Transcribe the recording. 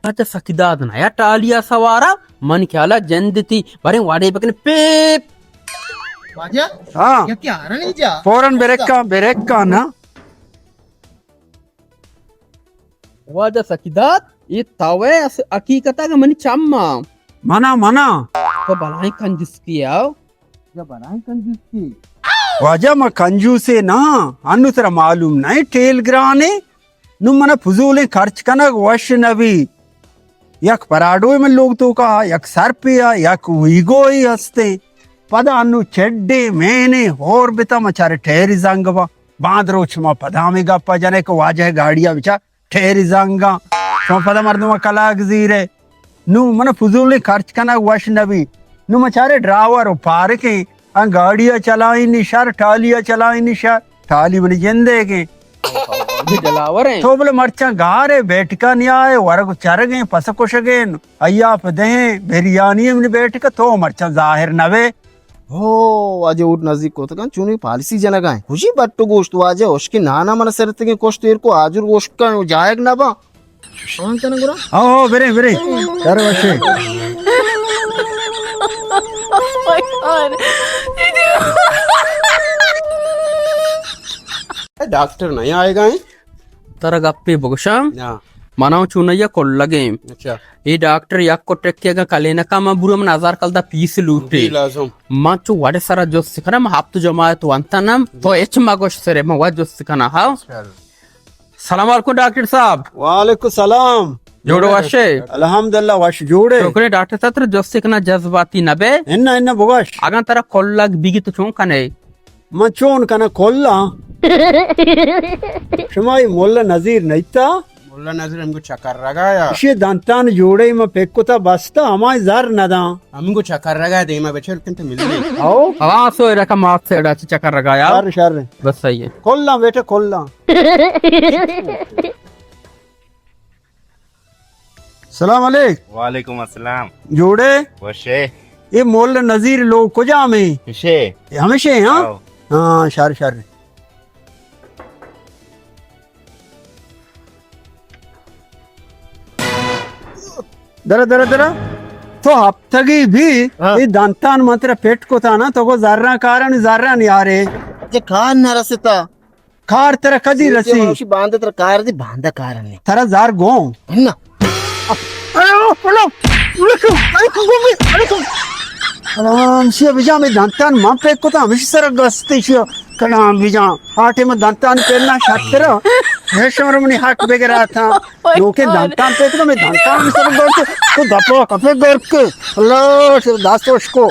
اچھا، سکی داد نہ یا ٹالیا سوارا، من خیالا جند تی، بارے واڑے بکن پیپ۔ واجہ؟ ہاں۔ یا کیا رنی جا؟ فوراً بریک کا، بریک کا نا۔ واجہ سکی داد، یہ تاوے اس حقیقت ہے کہ منی چم آ۔ منا، منا۔ تو بلائیں کنجوس کی آؤ۔ یا بلائیں کنجوس کی۔ واجہ ما کنجوسے نا، انو ترا معلوم نہیں ٹیل گرانے۔ نوں من فضولیں خرچ کنگ وش نہ بی۔ یک پراڈوے من لوگ توکا، یک سرپے آ، یک ویگوے ہستیں۔ پدا انوں چڈے، مینے، ہور بتا، ما چارے ٹیری زنگ با۔ باند روچ ما پدا ہمیں گپا جنے کہ واجہ گاڑیا بچا ٹیری زنگا۔ شما پدا مردم کلاگ زیرے۔ نوں من فضولیں خرچ کنگ وش نہ بی۔ نوں ما چارے ڈرائیور و پارکیں۔ آ گاڑی ء چلائینی شر، ٹالی ء چلائینی شر، ٹالی منی جندے گیں۔ یہ دلاور ہیں۔ تو بلے مرچاں گار ہے، بیٹکا نیا ہے، ورگ چرگیں، پس کشگیں، ایاپ دہیں، بریانی منی بیٹکا، تو مرچاں ظاہر نہ بے۔ ہو، واجہ اوٹ نزدیک کتگاں، چونی پالیسی جنگا ہیں۔ خوشی بٹو گوشت واجہ، اشکی نانا من سرتگیں کشت ایر کو آجر گوشت کا جائگ نہ با۔ آن کناں گڑا؟ ہو، ہو، بریں، بریں۔ شر وشے۔ Oh my God. اے ڈاکٹر نہیں آئے گا ہیں؟ ترا گپے بگشاں؟ ہاں۔ منا چونیا کلگیں۔ اچھا۔ اے ڈاکٹر یک کٹکے اگاں کلینکا من برو من ہزار کلدار پیس لوٹے۔ جی، لازم۔ من چو وڑے سرا جست کناں، من ہپت جماعت وانتنم، تو ہچ مگوش سرے، من وڑ جست کناں، ہاں؟ چل۔ سلام علیکم ڈاکٹر صاحب۔ وعلیکم السلام۔ جوڑ وشے؟ الحمدللہ وش جوڑے۔ شکرے ڈاکٹر صاحب، ترا جستے کنا جذباتی نہ بے۔ انہ، انہ بگوش۔ اگاں ترا کلگ بیگی تو چون کنے؟ من چون کنا کلاں؟ شما ای ملا نذیر نیتا؟ ملا نذیر ہمگو چکر رگا یا۔ اشی دنتان جوڑے من پک کتا بستا ہمائی زر نداں۔ ہمگو چکر رگا دیما بچل کن تو ملے۔ او؟ ہوا سو رقم آپ سے اڑا چکر رگا یا۔ شر، شر۔ بس صحیح ہے۔ کلاں بیٹا کلاں۔ سلام علیک۔ وعلیکم السلام۔ جوڑے؟ وشے۔ اے مول نذیر لوگ کجام ہیں؟ ہمشے۔ ہمشے، ہاں؟ آؤ۔ ہاں، شر، شر۔ درا، درا، درا۔ تو ہفتگی بھی ہاں۔ اے دنتان من ترا پٹ کتا نا، تو کو زراں کارن، زراں نیارے۔ جے کار نہ رستا۔ کار ترا کدی رسی؟ باندا ترا کار دی، باندا کار نے۔ ترا زار گوں۔ نہ۔ کلام شی بجا میں دنتان من پہ کتا، ہمیشی سر گستے شی کلام بجا۔ آٹے میں دنتان پہننا شترا۔ ہے شمر منی حق بگرا تھا۔ لوکیں دنتان پہ کتا، میں دنتان سر گستے۔ تو دپا کپے گرک۔ اللہ، شر داستوش کو۔